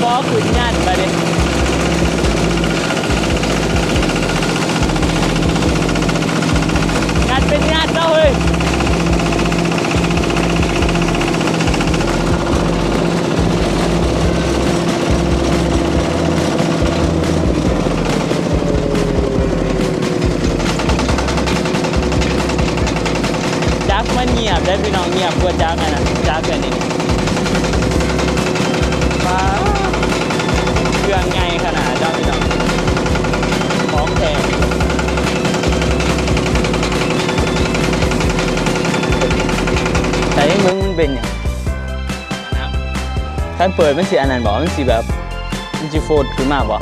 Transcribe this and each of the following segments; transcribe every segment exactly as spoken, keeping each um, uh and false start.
อ๋อ ขึ้นยันมาดิ ยันเป็นยันเนาะเฮ้ย จักมันเงียบได้พี่น้อง เงียบกว่าจักอันนั้น จักอันนี้ ว้าว เครื่องใหญ่ขนาดเจ้าพี่น้อง ของแท้ แต่มึงมันเป็นหยัง คันเปิดมันสิอันนั้นบ่ มันสิแบบ มันสิโฟดขึ้นมาบ่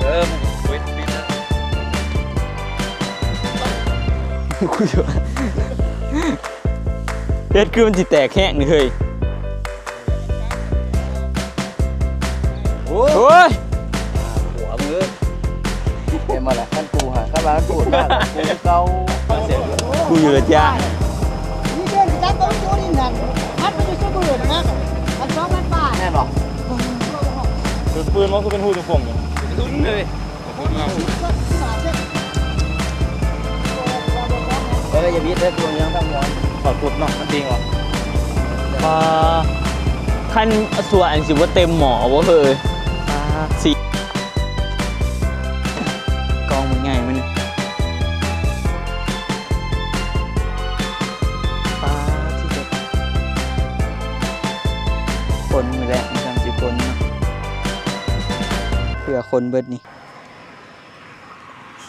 เออ มันปิด ปิดแล้ว กูอยู่ เฮ็ดคือมันสิแตกแฮงนี่เฮ้ย โอ้ โอ้ย หัวมือ เห็นบ่ล่ะ คันกูหา คันว่ามันพูดมากกว่ากูเก่า กูอยู่ละจ้า นี่เดินจับตัวตัวนี่นั่น มันเป็นอยู่ซุมื้อนะ มันสองพันบาท แน่นบ่ ถือปืนมันคือเป็นฮู้จักพงอยู่ เออ อย่าบิดเด้อ ตัวยังต้องย้อน ถอดปุ๊บเนาะ มันจริงว่ะ ปลา คันส่วนอันสิบ่เต็มหม้อบ่เฮ้ย ปลา สิ กองมันใหญ่มันนี่ ปลาที่เด็ด คนมื้อแรกมันจั่งสิคนเนาะ เพื่อคนเบิดนี่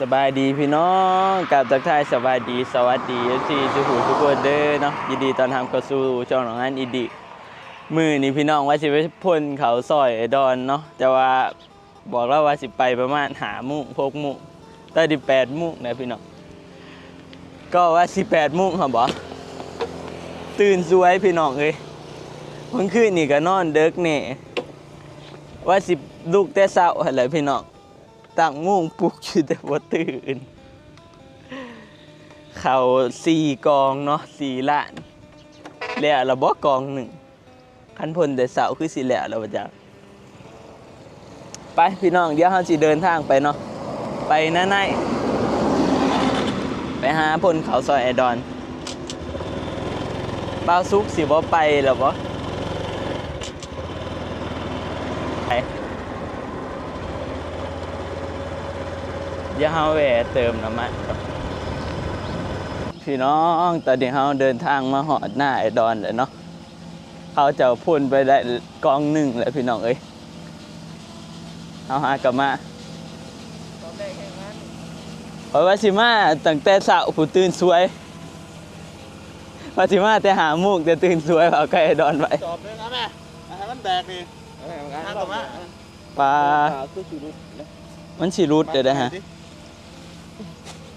สบายดีพี่น้อง กราบทักทายสบายดี สวัสดี เอฟซี ทุกผู้ทุกคนเด้อเนาะ ยินดีต้อนรับเข้าสู่ช่องน้องอันอีก มื้อนี้พี่น้องว่าสิไปพ่นเขาซอยไอ้ดอนเนาะ แต่ว่าบอกแล้วว่าสิไปประมาณห้าโมง หกโมง ตอนนี้แปดโมงแล้วพี่น้อง ก็ว่าสิแปดโมงครับบ่ ตื่นสวยพี่น้องเอ้ย เมื่อคืนนี่ก็นอนดึกแน่ ว่าสิลุกแต่เช้าหั่นแหละพี่น้อง ตั้งมุ้งปลุกอยู่แต่บ่ตื่น เขาสี่กองเนาะ สี่ล้าน แล้วละบ่กองหนึ่ง คันพ่นแต่เช้าคือสิแล้วละบ่จัก ไปพี่น้อง เดี๋ยวเฮาสิเดินทางไปเนาะ ไปนาใน ไปหาพ่นเขาซอยไอ้ดอน บ่าวสุกสิบ่ไปแล้วบ่ ไป เดี๋ยวเฮาแวะเติมน้ำมันก่อน พี่น้อง ตอนนี้เฮาเดินทางมาฮอดนาไอ้ดอนแล้วเนาะ เขาเจ้าพ่นไปได้กองหนึ่งแล้วพี่น้องเอ้ย เฮาหากลับมา ข้อยว่าสิมาตั้งแต่เช้า ผู้ตื่นสวย ว่าสิมาแต่ห้าโมง แต่ตื่นสวย เอาไก่ดอนไว้ จอบเลยนะแม่ ให้มันแบกดิ เอาให้มัน หากลับมา ปลา ปลาคือสิหลุดนะ มันสิหลุดเด้อเด้อฮะ มัดใหม่ดิ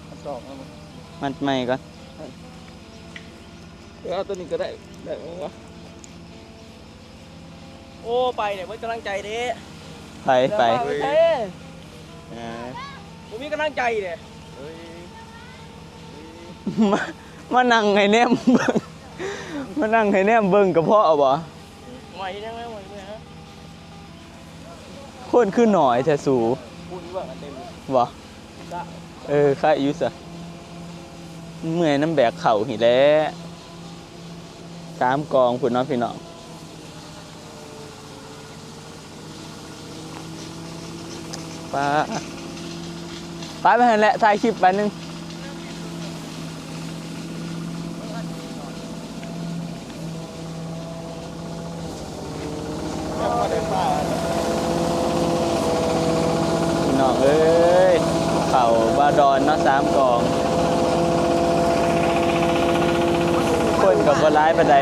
มันจอบเอามา มัดใหม่ก่อน เออ เอาตัวนี้ก็ได้ ได้บ่วะ โอ้ ไปเนี่ย เบิดกำลังใจเด้ ไป ไป เดี๋ยวมาไปเด้ อ่า บ่มีกำลังใจเด้ เฮ้ย มา มานั่งให้แนมเบิ่ง มานั่งให้แนมเบิ่งกะเพาะบ่ ไหวยังไง ไหวไหมฮะ คนคือหน่อยแท้สู พูดว่ากันเต็มเลย บ่ เออ ใครอยู่ซะ เมื่อยนำแบกข้าวนี่แหละ สามกองพุ้นเนาะพี่น้อง ปลา ไป ไปหั่นแหละ ถ่ายคลิปไปหนึ่ง พี่น้องเอ้ย เขาบ่าวดอนเนาะ สามกอง คนก็บ่หลายปานใด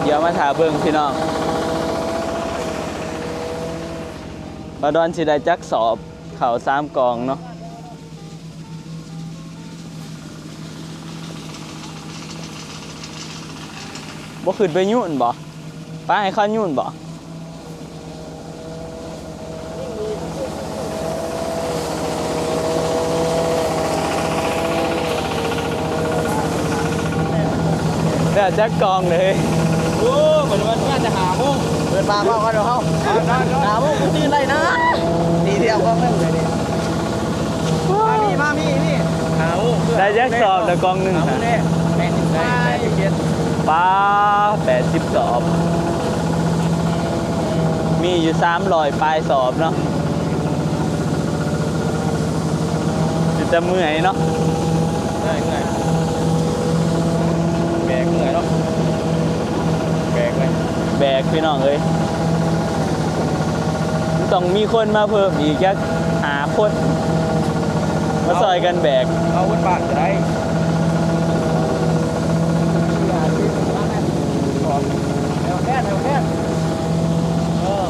เดี๋ยวมาถ่าเบิ่งพี่น้อง บ่าวดอนสิได้จักสอบ เขาสามกองเนาะ บ่ขึ้นไปยู้นบ่ ไปให้เขายู้นบ่ นี่มี จักกล่องเลย โอ้ มันวันน่าจะหาโมง เปิดปากว่ากันเนาะ หาโมงกูตื่นได้นะ ตีเดียวก็ไม่เหมือนเลย มามี มามี นี่ หาโมง ได้จักสอบละกล่องหนึ่ง หาโมงแน่ แปดสิบ แปดสิบเจ็ด ปา แปดสิบสอบ มีอยู่สามร้อยปลายสอบเนาะ เป็นตาเมื่อยเนาะ เมื่อย เมื่อย แบกเมื่อยเนาะ แบกเลย แบกพี่น้องเอ้ย ต้องมีคนมาเพิ่มอีกจักห้าคน มาซอยกันแบก เอาบนบ้านก็ได้ แถวแพทย์ แถวแพทย์ เออ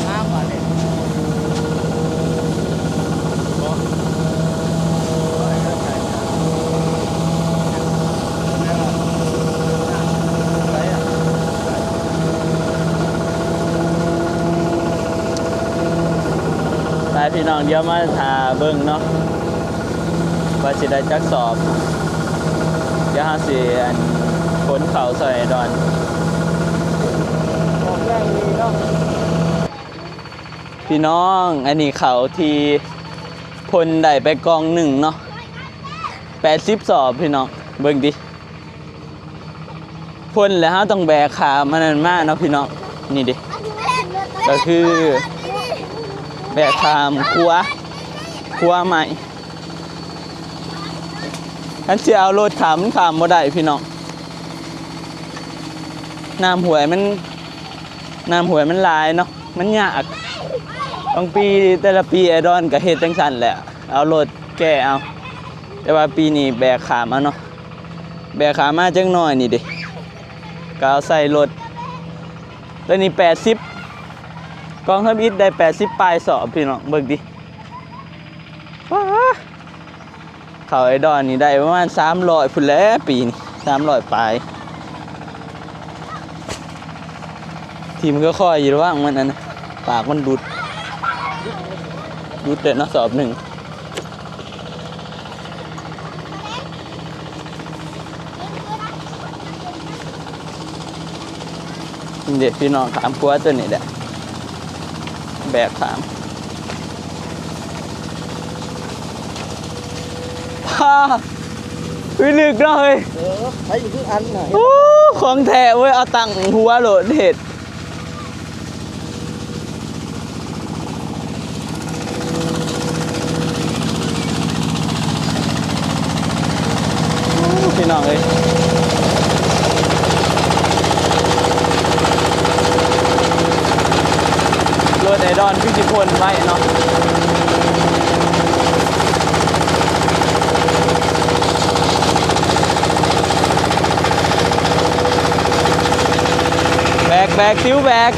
น้ำมาเลย ไปพี่น้อง เดี๋ยวมาถ่าเบิ่งเนาะ ว่าสิได้จักสอบ เดี๋ยวเฮาสิอันขนเข้าซอยดอน ออกแรงดีเนาะ พี่น้อง อันนี้เข้าที่พ่นได้ไปกล่องหนึ่งเนาะ แปดสิบสอบพี่น้อง เบิ่งดิ พ่นแล้วเฮาต้องแบกข้ามอันนั้นมาเนาะพี่น้อง นี่ดิ ก็คือ แบกข้ามขัว ขัวไม้ คันสิเอารถข้าม มันข้ามบ่ได้พี่น้อง น้ำห้วยมัน น้ำห้วยมันหลายเนาะ มันยาก บางปี แต่ละปีไอ้ดอนก็เฮ็ดจั่งซั้นแหละ เอารถแก่เอา แต่ว่าปีนี้แบกข้ามเอาเนาะ แบกข้ามมาจักหน่อยนี่เด้ ก็เอาใส่รถ แล้วนี่แปดสิบ กล่องทำอิฐได้แปดสิบปลายสอบพี่น้อง เบิ่งดิ ว้า เข้าไอ้ดอนนี่ได้ประมาณสามร้อยพุ้นแหละปีนี้ สามร้อยปลาย ทีมก็คอยอยู่ระหว่างมันอันนะ ปากมันดุด ดุดเลยเนาะสอบหนึ่ง นี่เด้พี่น้อง ข้ามขัวตัวนี้แหละ แบกข้าม ฮ่า วิลึกเนาะเฮ้ย เออ ใช้อยู่ทุกอันน่ะ โอ้ ของแท้เว้ย เอาตั้งหัวโหลดเห็ด พี่น้องเอ้ย รถไอ้ดอนคือสิพ่นไว้เนาะ แบก แบก ซิวแบก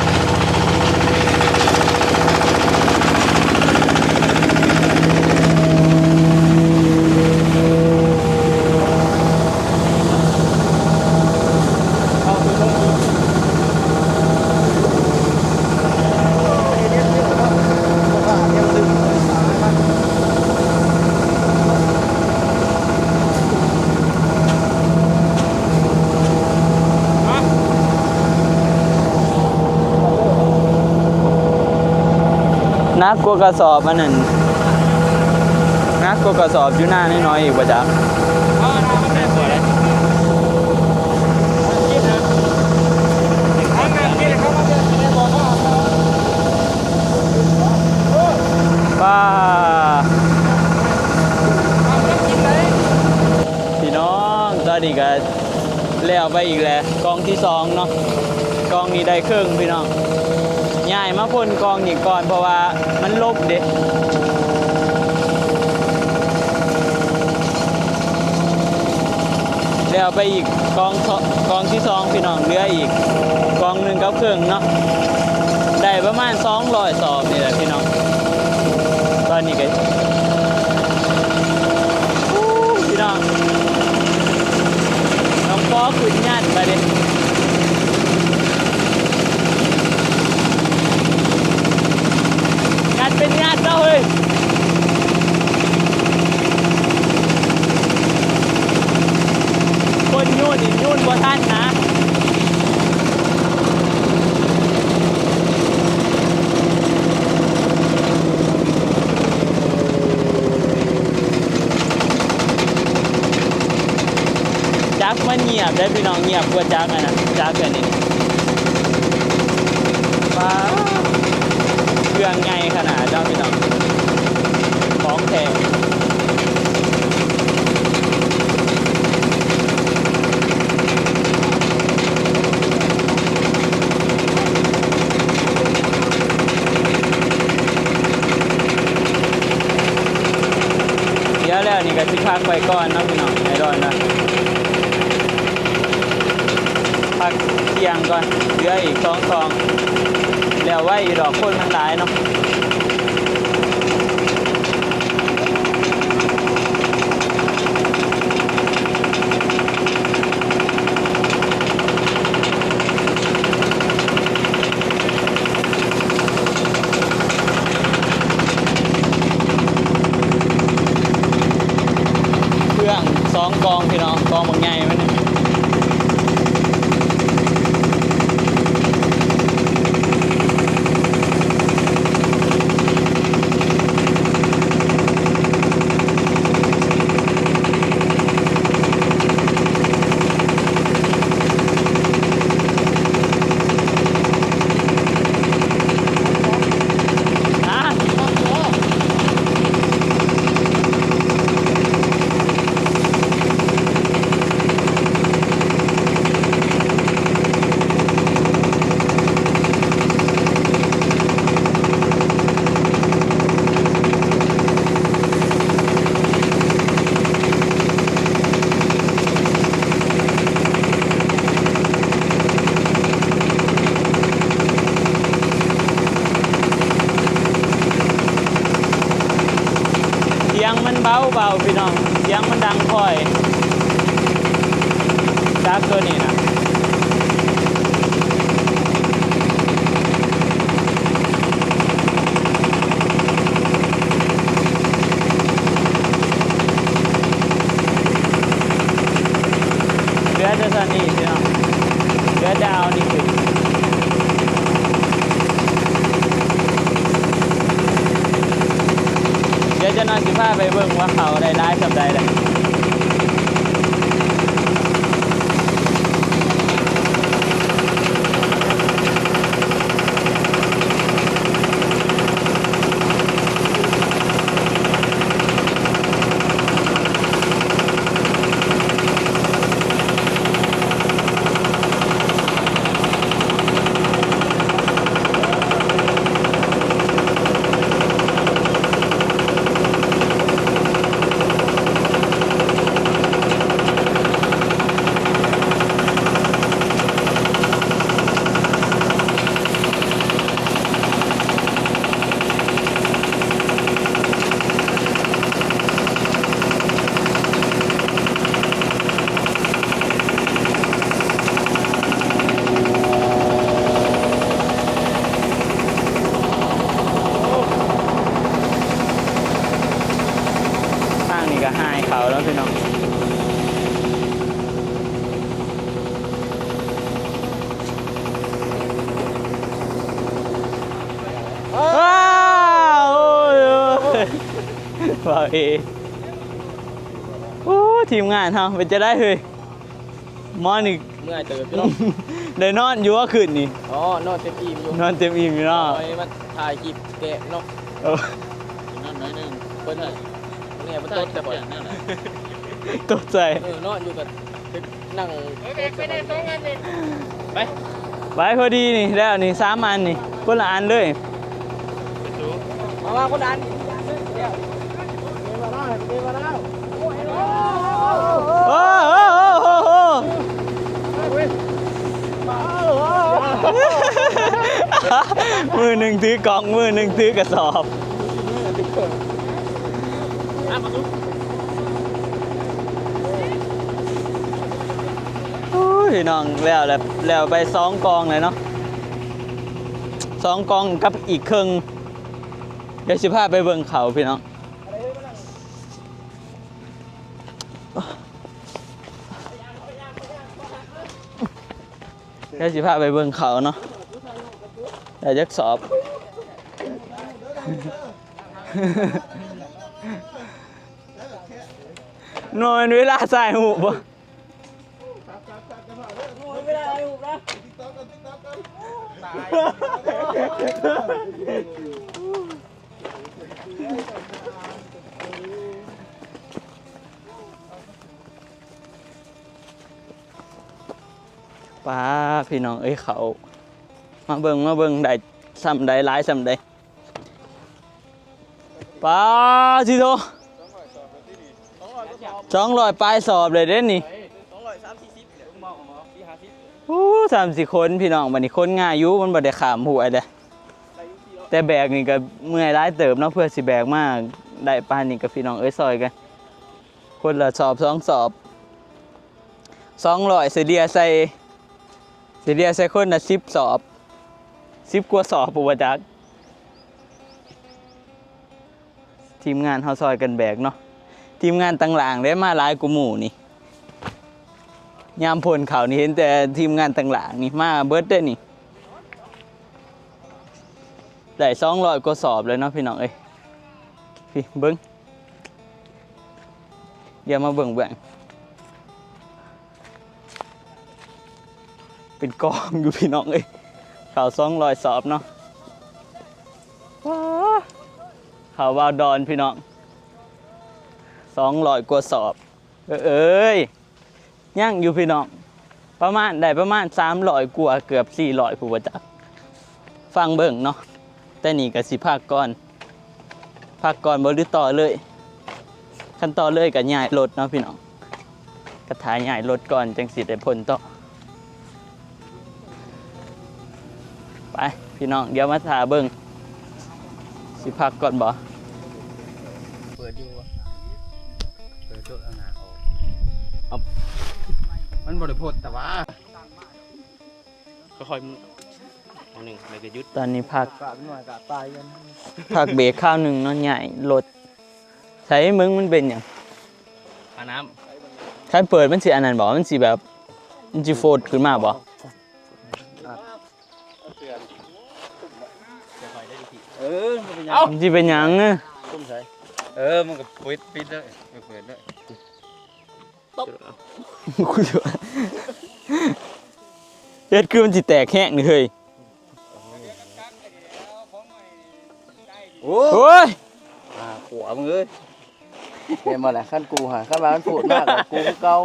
หนักกว่ากระสอบอันนั้น หนักกว่ากระสอบอยู่หน้าน้อยๆอีกบ่จ๊ะ ป้า พี่น้อง ตอนนี้ก็แล้วไปอีกแล้ว กล่องที่สองเนาะ กล่องนี้ได้ครึ่งพี่น้อง ย้ายมาพ่นกล่องนี้ก่อน เพราะว่ามันรกเด้ แล้วไปอีกกล่องสอง กล่องที่สองพี่น้อง เหลืออีกกล่องหนึ่งกับครึ่งเนาะ ได้ประมาณสองร้อยสอบนี่แหละพี่น้อง ตอนนี้ก็ อู้ พี่น้อง น้องปอขึ้นยันมาดิ ยันเป็นยันเนาะเฮ้ย คนโยนอีกโย บ่ทันนะ จักมันเงียบได้อพี่น้อง เงียบกว่าจักอันนั้น จักอันนี้ ว้าว เครื่องใหญ่ขนาดเนาะพี่น้อง ของแท้ เดี๋ยวแล้วนี่ก็สิพักไว้ก่อนเนาะพี่น้อง ไอ้ดอนนะ พักเที่ยงก่อน เหลืออีกสองกอง แล้วไวอยู่ดอก คนมันหลายเนาะ เครื่องสองกองพี่น้อง กองบักใหญ่มันเนี่ย เสียงมันเบาๆ พี่น้อง เสียงมันดังค่อย จักตัวนี้นะ เหลือแต่ส่ำนี้พี่น้อง เหลือแต่เอานี่ขึ้น เดี๋ยวจะนอนสิพาไปเบิ่งว่าเขาได้หลายส่ำใดเลย ทางนี้ก็หายเขาแล้วพี่น้อง ว้าว โอ้ย โอ้ย ว้าวเอ โอ้ ทีมงานเฮาเป็นจะได้เฮ้ย หมอนี่ เมื่อยเติบอยู่เนาะ ได้นอนอยู่ว่าคืนนี่ อ๋อ นอนเต็มอิ่มอยู่ นอนเต็มอิ่มอยู่เนาะ เอาไว้มาถ่ายคลิปแกะเนาะ เออ นอนหน่อยหนึ่ง เพิ่นน่ะ เนี่ยมันตกใจบ่อย ตกใจ เออ นอนอยู่กับ นั่ง ไป ไปพอดีนี่ แล้วนี่สามอันนี่ คนละอันเลย มาว่าคนละอัน โอ้โห โอ้โห โอ้โห มือหนึ่งถือกล่อง มือหนึ่งถือกระสอบ โอ้ย พี่น้อง แล้ว แล้ว แล้วไปสองกองเลยเนาะ สองกองกับอีกครึ่ง เดี๋ยวสิพาไปเบิ่งเขาพี่น้อง เ ดี๋ยวสิพาไปเบิ่งเขาเนาะ ได้จักสอบ หน่อยเวลาใส่หูบ่ ป้า พี่น้องเอ้ย เขา มาเบิ่ง มาเบิ่ง ได้ส่ำใด หลายส่ำใด ป้า สิโท สองร้อยปลายสอบเลยเด้นี่ โอ้ สามสี่คนพี่น้อง บัดนี้คนง่ายอยู่ มันบ่ได้ข้ามห้วยเด้ แต่แบกนี่ก็เมื่อยหลายเติบเนาะ เพื่อสิแบกมาได้ปานนี้ก็พี่น้องเอ้ย ซอยกัน คนละสอบสองสอบ สองร้อย เฉลี่ยใส่ เฉลี่ยใส่คนละสิบสอบ สิบกว่าสอบ ผู้บ่จัก ทีมงานเฮาซอยกันแบกเนาะ ทีมงานตังหลังเด้มาหลายกว่าหมู่นี่ ยามพ่นเขานี่เห็นแต่ทีมงานตังหลังนี่มาเบิดเด้นี่ ได้สองร้อยกว่าสอบเลยเนาะพี่น้องเอ้ย พี่เบิ่ง เดี๋ยวมาเบิ่งเบิ่ง เป็นกองอยู่พี่น้องเอ้ย เขาสองร้อยสอบเนาะ ว้า เขาวาวดอนพี่น้อง สองร้อยกว่าสอบ เอ้ย ยังอยู่พี่น้อง ประมาณ ได้ประมาณสามร้อยกว่า เกือบสี่ร้อย ผู้บ่จัก ฟังเบิ่งเนาะ แต่นี่ก็สิพักก่อน พักก่อนบ่หรือต่อเลย คันต่อเลยก็ย้ายรถเนาะพี่น้อง ก็ถ่ายย้ายรถก่อนจังสิได้พ่นต่อ ไป พี่น้อง เดี๋ยวมาถ่าเบิ่ง สิพักก่อนบ่ เปิดอยู่วะ เปิดโต๊ะอาหารออก เอา มันบ่ได้พ่นแต่ว่า ค่อยๆมึง อันหนึ่งแล้วก็หยุด ตอนนี้พัก กะหน่อยกะตายกัน พักเบรกคราวหนึ่งเนาะ ย้ายรถ ใส่มึงมันเป็นหยัง อาน้ำ คันเปิดมันสิอันนั้นบ่ มันสิแบบ มันสิโฟดขึ้นมาบ่ เออ มันเป็นหยัง มันสิเป็นหยังอะ ตุ้มใส่ เออ มันก็ปิด ปิดเลย เปิดเลย ตบ กูจะ เฮ็ดคือมันสิแตกแฮงนี่เฮ้ย โอ้ โอ้ย อ่า ขวามึงเอ้ย แม่นบ่ล่ะ คันกูหา คันว่ามันพูดมากกว่ากูคือเก่า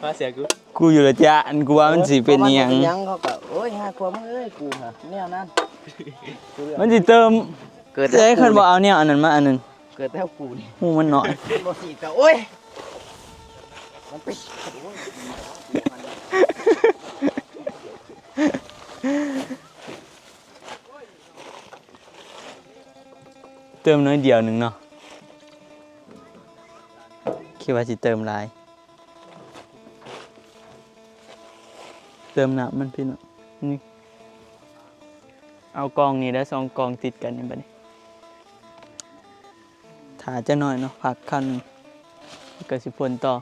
มาเสียกู กูอยู่ละจ้ะ อันกูว่ามันสิเป็นอีหยัง เพราะมันเป็นหยังเขาก็ โอ้ย หาขวามึงเอ้ย กูหา แนวนั้น มันสิเติม เกิด เอ้ย คันบ่เอาแนวอันนั้นมาอันนั้น เกิดแถวกูนี่ หูมันน้อย บ่สิกะ โอ้ย มันไป เติมน้อยเดียวหนึ่งเนาะ คิดว่าสิเติมหลาย เติมน้ำมันพี่น้อง นี่ เอากองนี้แล้วสองกองติดกันนี่บัดนี้ ถ่าจะหน่อยเนาะ พักคันง ก็สิพ่นต่อ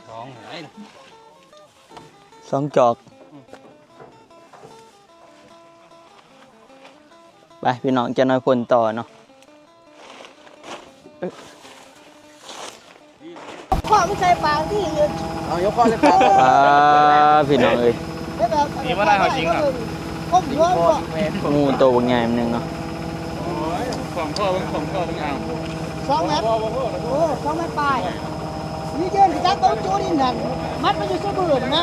สองไหน สองจอก ไปพี่น้อง จะน้อยพ่นต่อเนาะ ข้อมันใส่ปากที่เลย เอายกข้อเลยครับ อ่า พี่น้องเอ้ย นี่มาได้เอาจริงเหรอ ก้มหัวก่อน งูโตบักใหญ่มันหนึ่งเนาะ ของพ่อเบิ่ง ของพ่อเบิ่งเอา สองเมตร โอ้ สองเมตรปลาย นี่เยินจักเบิ่งโจนี่นั่น มัดมันอยู่เสมอนะ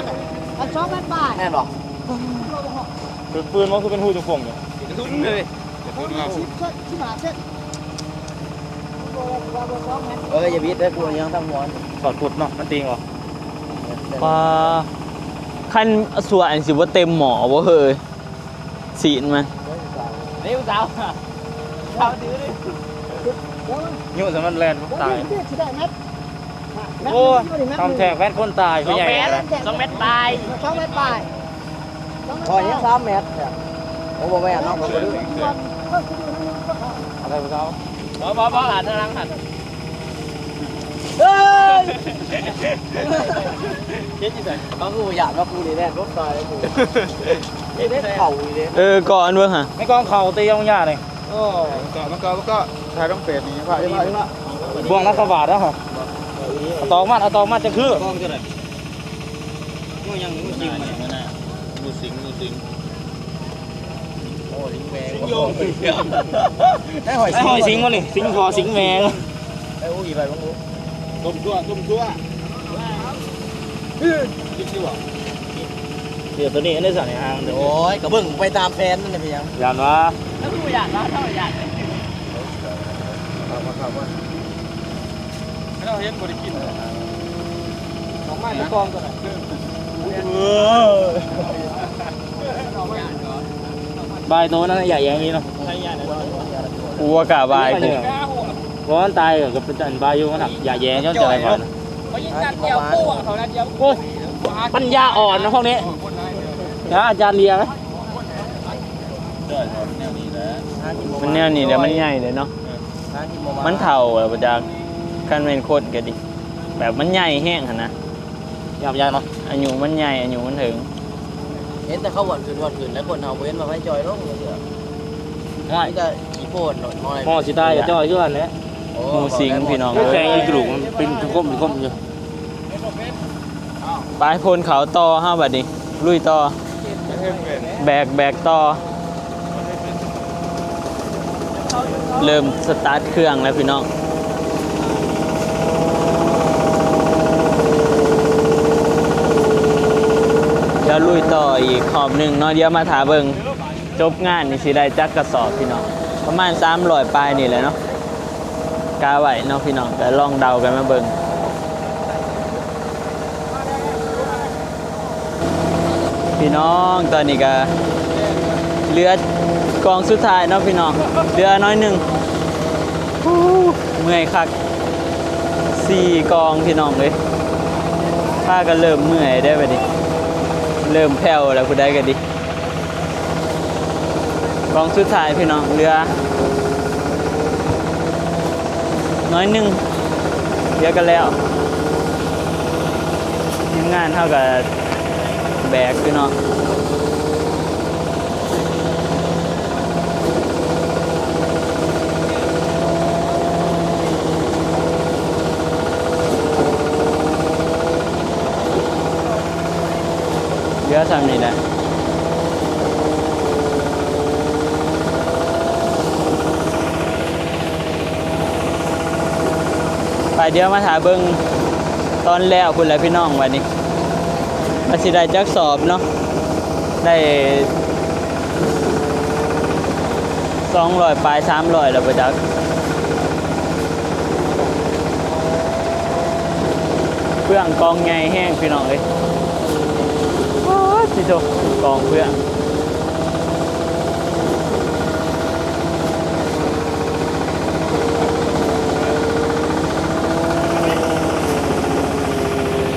อันสองเมตรปลาย แน่นหรอ คือปืนมันคือเป็นหูจุกงเนี่ย ทุนเลย สิบเซน สิบห้าเซน เอ้ย อย่าบิดเด้อ กูยังทำหัว สอดกุดเนาะ มันติงเหรอ ปลา คันส่วนสิบ่เต็มหม้อบ่เฮ้ย ศีลมัน เร็วสาว สาวถือดิ อยู่สมันแลนด์ตาย โอ้ย ทำแทกแว่นคนตาย สองเมตร สองเมตรปลาย สองเมตรปลาย พอยังสามเมตรเนี่ย โอ้ บ่แม่นเนาะ บ่รู้ อะไรบ่เจ้า บ่บ่บ่หันทางหลังหัน เฮ้ย เฮ็ดจังได๋ มากูอยากมากูนี่แหละ รถตายกู เฮ็ดได้เข่าอีกเลย เออ ก่อนเบิ่งหะ ในกองเข่าตียงยานี่ โอ้ ก่อนมาก่อนมาก่อน ถ่ายต้องเฟสนี่ พา บ่วงนักสวัสดิ์แล้วหะ เอาตอกมัน เอาตอกมันจะคือ กองจะได้ งูยัง งูสิงมัน งูสิง งูสิง โอ้ย แหวง สิงโยง ได้หอย ได้หอยสิงวะนี่ สิงพอสิงแมง ไอ้อู้อีไปบ้างอู้ ต้มชั่ว ต้มชั่ว กินดีกว่า เดี๋ยวตัวนี้อันนี้สั่งในอ่าง โอ้ย กระเบื้องไปตามแผนนั่นแหละ เป็นหยัง ย่านวะ แล้วกูย่านวะ เท่าย่าน ครับ ครับ ครับ เราเห็นบ่ได้กินเลย ของมันในกองตัวไหน เออ บายโตนั่นน่ะ อย่าแย่งนี้เนาะ กูว่ากะบายกู เพราะมันตายก็เป็นจันบายอยู่มันหัก อย่าแย่งย้อนใจก่อน เขายิงนัดเดียว โอ้ย ปัญญาอ่อนนะพวกนี้ นะอาจารย์เลียง มันแนวนี้แหละ มันใหญ่เลยเนาะ มันเฒ่าแล้วบ่จัก คันเป็นคนก็ดี แบบมันใหญ่แฮงหั่นนะ ยากยากเนาะ อายุมันใหญ่ อายุมันถึง เห็นแต่เขาอ้วนขึ้น อ้วนขึ้น แล้วคนเฒ่าบ่เห็นว่าไผจ่อยลงจักเทื่อ ห้อย มีแต่ขี้โพนน้อย หม้อสิตายก็จ่อยคือกันแหละ โอ้ หมู่สิงห์พี่น้อง แข่งอีกกลุ่ม เป็นคมเป็นคมอยู่ ไปพ่นเขาต่อเฮาบัดนี้ ลุยต่อ แบก แบกต่อ เริ่มสตาร์ทเครื่องแล้วพี่น้อง เดี๋ยวลุยต่ออีกรอบหนึ่งเนาะ เดี๋ยวมาถ่าเบิ่ง จบงานนี่สิได้จักกระสอบพี่น้อง ประมาณสามร้อยปลายนี่แหละเนาะ กะไว้เนาะพี่น้อง ก็ลองเดากันมาเบิ่ง พี่น้อง ตอนนี้ก็เหลือกองสุดท้ายเนาะพี่น้อง เหลือน้อยหนึ่ง ฮู้ เมื่อยคัก สี่กองพี่น้องเอ้ย พากันเริ่มเมื่อยได้บัดนี้ เริ่มแผ่วแล้วผู้ใดก็ดี กองสุดท้ายพี่น้อง เหลือน้อยหนึ่ง เหลือกันแล้ว ทีมงานเฮาก็แบกพี่น้อง เหลือส่ำนี้แหละ ไป เดี๋ยวมาถ่าเบิ่งตอนแล้วพุ้นแหละพี่น้อง บัดนี้ ว่าสิได้จักสอบเนาะ ได้สองร้อยปลาย สามร้อยแล้วบ่จัก เฟืองกองใหญ่แฮงพี่น้องเอ้ย โอ้ย สิโต กองเฟือง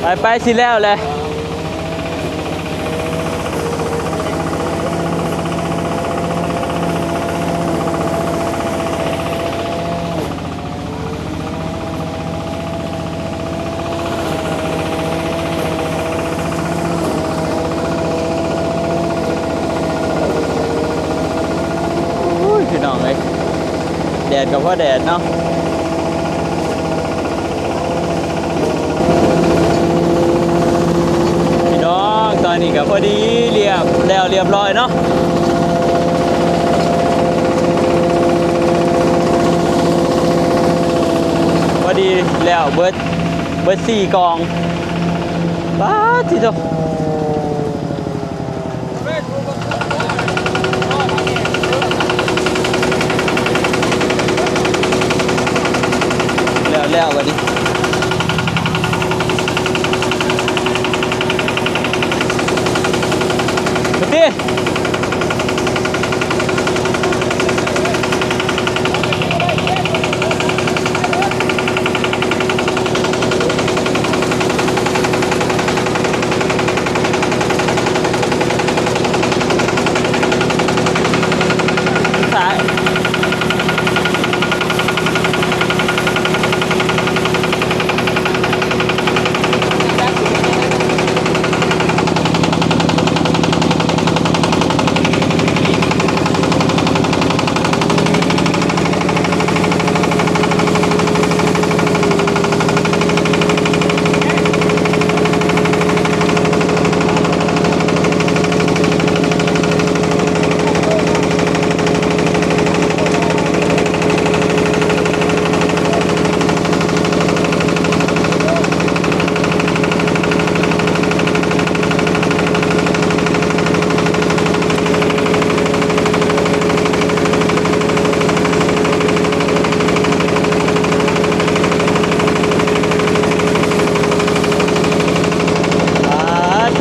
ไปไป สิแล้วแหละพี่น้องเอ้ย แดดก็พอแดดเนาะ พี่น้อง ตอนนี้ก็พอดีเรียบแล้วเรียบร้อยเนาะ พอดีแล้วเบิด เบิดสี่กอง ป๊าด ที่โต แล้วแล้วบัดนี้ สวัสดี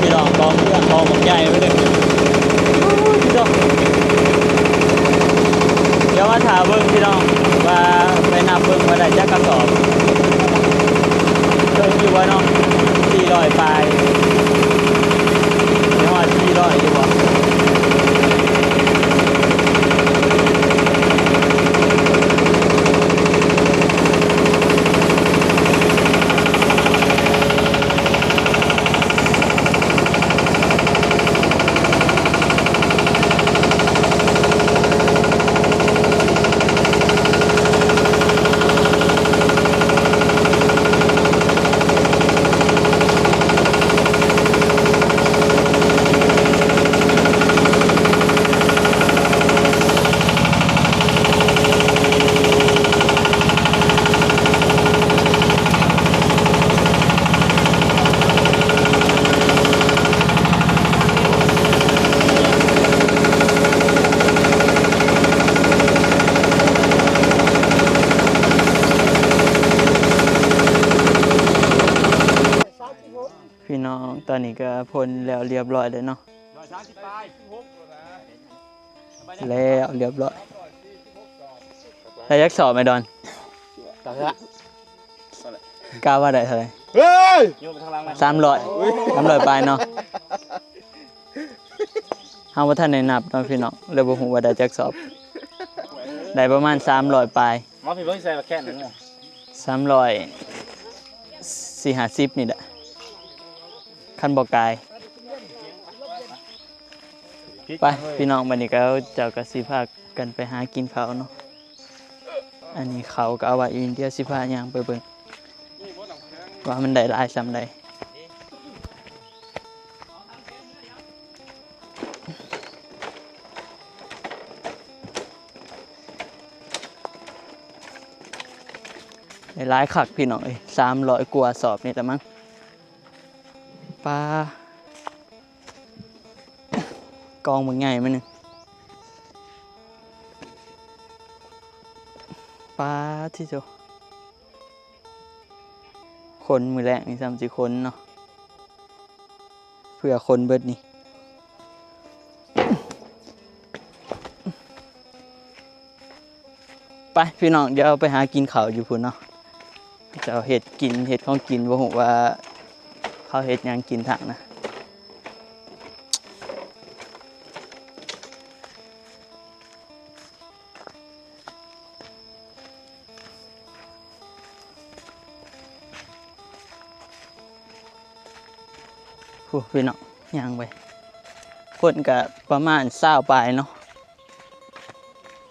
พี่น้อง กองเครื่อง กองบักใหญ่ไปเลย โอ้ย พี่น้อง เดี๋ยวมาถ่าเบิ่งพี่น้อง ว่าไปนับเบิ่งว่าได้จักกระสอบ เทิงอยู่บ่เนาะ สี่ร้อยปลาย สิฮอดสี่ร้อยอยู่บ่ พี่น้อง ตอนนี้ก็พ่นแล้วเรียบร้อยเลยเนาะ แล้วเรียบร้อย ได้จักสอบไหมดอน ต่อเถอะ กล้าว่าได้เท่าไหร่ เฮ้ย โยนไปทางหลังนะ สามร้อย สามร้อยปลายเนาะ เฮาบ่ทันได้นับเนาะพี่น้อง เลยบ่ฮู้ว่าได้จักสอบ ได้ประมาณสามร้อยปลาย มาพี่เบิ่งใส่แค่หนึ่ง สามร้อยสี่ห้าสิบนี่แหละ คันบ่กาย ไป พี่น้อง บัดนี้ก็เจ้าก็สิพากันไปหากินข้าวเนาะ อันนี้เขาก็เอาไว้อยู่ เดี๋ยวสิพาย่างไปเบิ่ง ว่ามันได้หลายส่ำใด ได้หลายคักพี่น้องเอ้ย สามร้อยกว่าสอบนี่ละมั้ง ปลา กองบักใหญ่มาหนึ่ง ปลาที่โจ คนมื้อแรกนี่ซ้ำสิคนเนาะ เพื่อคนเบิดนี่ ไปพี่น้อง เดี๋ยวไปหากินข้าวอยู่พุ้นเนาะ เจ้าเฮ็ดกิน เฮ็ดของกิน บ่ฮู้ว่าเขาเฮ็ดหยังกินทางนะ พู้นพี่น้อง ย่างไป คนก็ประมาณซาวปลายเนาะ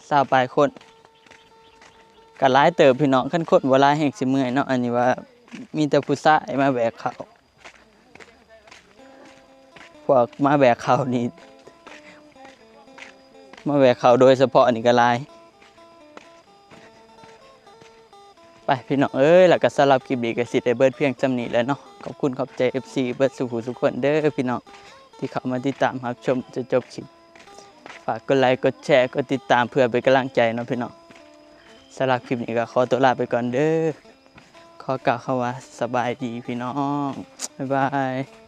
ซาวปลายคน ก็หลายเติบพี่น้อง คันคนบ่หลายแฮงสิเมื่อยเนาะ อันนี้ว่ามีแต่ผู้ชายมาแบกข้าว พวกมาแบกข้าวนี่ มาแบกข้าวโดยเฉพาะนี่ก็หลาย ไปพี่น้องเอ้ย แล้วก็สำหรับคลิปนี้ก็สิได้เบิดเพียงส่ำนี้แหละเนาะ ขอบคุณขอบใจ เอฟซี เบิดสู่ผู้สู่คนเด้อพี่น้อง ที่เข้ามาติดตามรับชมจนจบคลิป ฝากกดไลค์ กดแชร์ กดติดตามเพื่อเป็นกำลังใจเนาะพี่น้อง สำหรับคลิปนี้ก็ขอตัวลาไปก่อนเด้อ ขอกล่าวคำว่าสบายดีพี่น้อง บ๊ายบาย